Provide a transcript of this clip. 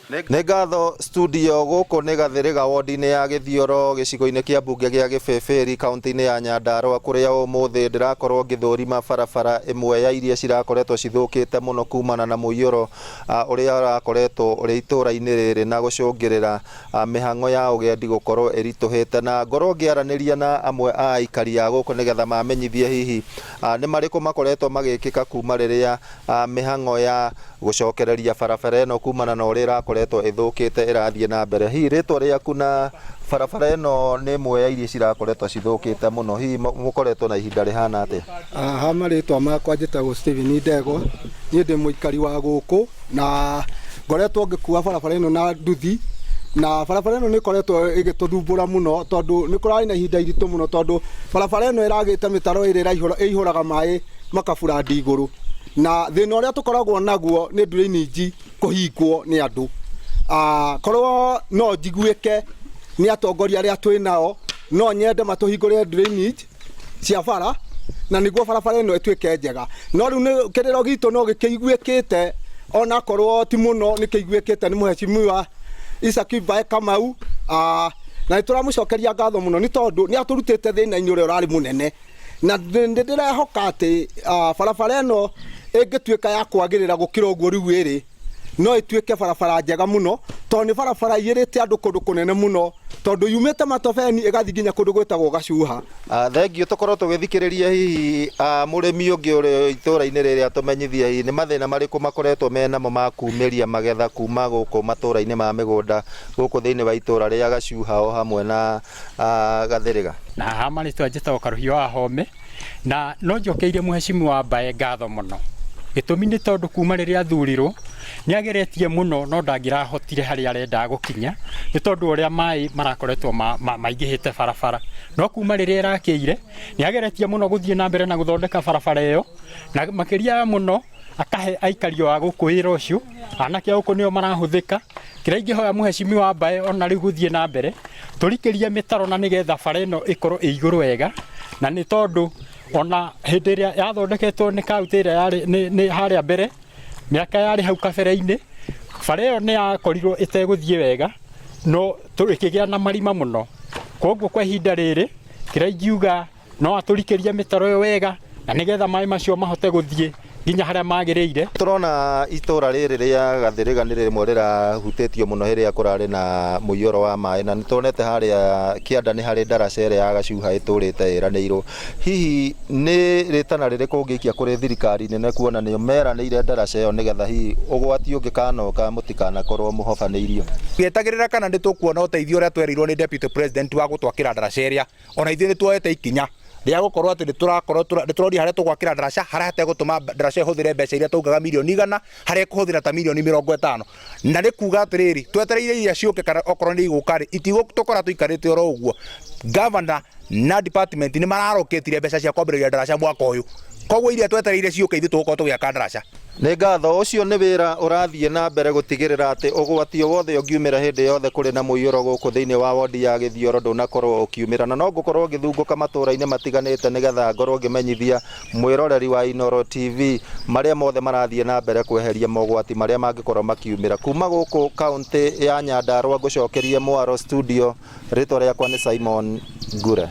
Nĩ ngatho studio. Gũkũ nĩ Gathĩrĩga, wodi-inĩ ya Gĩthioro, gĩcigo-inĩ kĩa mbunge gĩa Gĩbĩbĩri, kaunti-inĩ ya Nyandarũa, kũrĩa ũmũthĩ ndĩrakorwo ngĩthũrima barabara ĩmwe ya iria cirakoretwo cithũkĩte mũno kumana na mũiyũro ũrĩa ũrakoretwo ũrĩ itũũra-inĩ rĩrĩ na gũcũngĩrĩra mĩhang'o ya ũgendi gũkorwo ĩritũhĩte. Na ngorwo ngĩaranĩria na amwe a aikari a gũkũ nĩgetha mamenyithie hihi nĩ marĩkũ makoretwo magĩkĩka kuma rĩrĩa mĩhang'o ya gũcokereria barabara ĩno kumana na ũrĩa ĩrakoretwo ĩthũkĩte ĩrathiĩ na mbere. Hihi rĩtwa rĩaku, na barabara ĩno nĩ ĩmwe ya iria cirakoretwo cithũkĩte mũno, hihi mũkoretwo na ihinda rĩhana atĩa? Ha marĩtwa makwa njĩtagwo Stephen Ndegwa. Niĩ ndĩ mũikari wa gũkũ na ngoretwo ngĩkua barabara ĩno na nduthi, na barabara ĩno nĩ ĩkoretwo ĩgĩtũthumbũra mũno tondũ nĩ kũrarĩ na ihinda iritũ mũno, tondũ barabara ĩno ĩragĩte mĩtaro ĩrĩa ĩihũraga maĩ makaburandi igũrũ. Na thĩna ũrĩa tũkoragwo naguo nĩ drainage kũhingwo nĩ andũ. Korwo no njiguĩke nĩ atongoria arĩa twĩ nao, no nyende matũhingũrĩre drainage cia bara na nĩguo barabara ĩno ĩtuĩke njega. No rĩu nĩ kĩrĩro gitũ no gĩkĩiguĩkĩte, onakorwo ti mũno, nĩ kĩiguĩkĩte nĩ mũhecimiwa Isaac Mbae Kamau, na nĩ tũramũcokeria ngatho mũno nĩ tondũ nĩ atũrutĩte thĩna-inĩ ũrĩa ũrarĩ mũnene. Na nĩ ndĩrehoka atĩ barabara ĩno ĩngĩtuĩka ya kwagĩrĩra gũkĩra ũguo rĩu ĩrĩ, no ĩtuĩke barabara njega mũno, tondũ nĩ barabara iyĩrĩte andũ kũndũ kũnene mũno, tondũ yumĩte Matobeni ĩgathiĩ nginya kũndũ gwĩtagwo Gacuha. Thengiũ. Tũkorwo tũgĩthikĩrĩria hihi mũrĩmi ũngĩ ũrĩ itũũra-inĩ rĩrĩ atũmenyithie hihi nĩ mathĩna marĩkũ makoretwo menamo ma kumĩria magetha kuma gũkũ matũũra-inĩ ma mĩgũnda gũkũ thĩinĩ wa itũũra rĩa Gacuha o hamwe na Gathĩrĩga. Na haha marĩtwa njĩtagwo Karũhiũ wa Home, na no njokeirie mũhecimiwa Mbae ngatho mũno. Gĩtũmi nĩ tondũ kuma rĩrĩa athurirwo nĩ ageretie mũno no ndangĩrahotire harĩa arendaga gũkinya nĩ tondũ ũrĩa maĩ marakoretwo maingĩhĩte barabara. No kuma rĩrĩa ĩrakĩire nĩ ageretie mũno gũthiĩ na mbere na gũthondeka barabara ĩyo, na makĩria ya mũno akahe aikari a gũkũ wĩra ũcio. Anake a gũkũ nĩo marahũthĩka. Kĩrĩa ingĩhoya mũhecimiwa Mbae ona rĩu gũthiĩ na mbere, tũrikĩrie mĩtaro na nĩgetha bara ĩno ĩkorwo ĩ igũrũ wega, na nĩ tondũ ona hĩndĩ ĩrĩa yathondeketwo nĩ kauntĩ ĩrĩa yarĩ nĩ harĩa mbere, mĩaka yarĩ hau kabere-inĩ, bara ĩyo nĩ yakorirwo ĩtegũthiĩ wega, no ĩkĩgĩa na marima mũno. Koguo kwa ihinda rĩrĩ, kĩrĩa ingiuga, no atũrikĩrie mĩtaro ĩyo wega na nĩgetha maĩ macio mahote gũthiĩ nginya harĩa magĩrĩire. Tũrona itũra rĩrĩ rĩa Gathĩrĩga nĩ rĩmwe rĩrahutĩtio mũno rĩrĩa kũrarĩ na mũiyũro wa maĩ, na nĩ tuonete harĩa kĩanda nĩ harĩ ndaraca ĩrĩa ya Gacuha ĩtũrĩte ĩranĩirwo. Hihi nĩ rĩtana rĩrĩkũ ũngĩikia kũrĩ thirikari nene, kuona nĩo meranĩire ndaraca ĩyo, nĩgetha hihi ũgwati ũngĩkanoka mũtikanakorwo mũhobanĩirio? Tũgĩetagĩrĩra kana nĩ tũkuona ũteithio ũrĩa twerirwo nĩ Deputy President wa gũtwakĩra ndaraca ĩrĩa, ona ithuĩ nĩ tuoete ikinya rĩa gũkorwo atĩ nĩ tũrakorwo nĩ tũroria harĩa tũgwakĩra ndaraca, harĩa hategũtũma ndaraca ĩhũthĩre mbeca iria taugaga mirioni 100, harĩa ĩkũhũthĩra ta mirioni 50. Na nĩ kuga atĩrĩrĩ, twetereire iria ciũke, kana okorwo nĩ igũka rĩ, itigũtũkora tũikarĩte oro ũguo. Governor na department nĩ mararokĩtire mbeca cia kwambĩrĩria ndaraca mwaka ũyũ, koguo iria twetereire ciũke, ithuĩ tũgũkorwo tũgĩaka ndaraca. Nĩ ngatho. Ũcio nĩ wĩra ũrathiĩ na mbere gũtigĩrĩra atĩ ũgwati o wothe ũngiumĩra hĩndĩ yothe kũrĩ na mũiyũro gũkũ thĩinĩ wa wondi ya Gĩthioro ndũnakorwo ũkiumĩra. Na no ngũkorwo ngĩthungũka matũũra-inĩ matiganĩte nĩgetha ngorwo ngĩmenyithia mwĩroreri wa Inooro TV marĩa mothe marathiĩ na mbere kweheria mogwati marĩa mangĩkorwo makiumĩra. Kuma gũkũ kaũntĩ ya Nyandarũa ngũcokerie mwaro studio, rĩtwa rĩakwa nĩ Simon Ngure.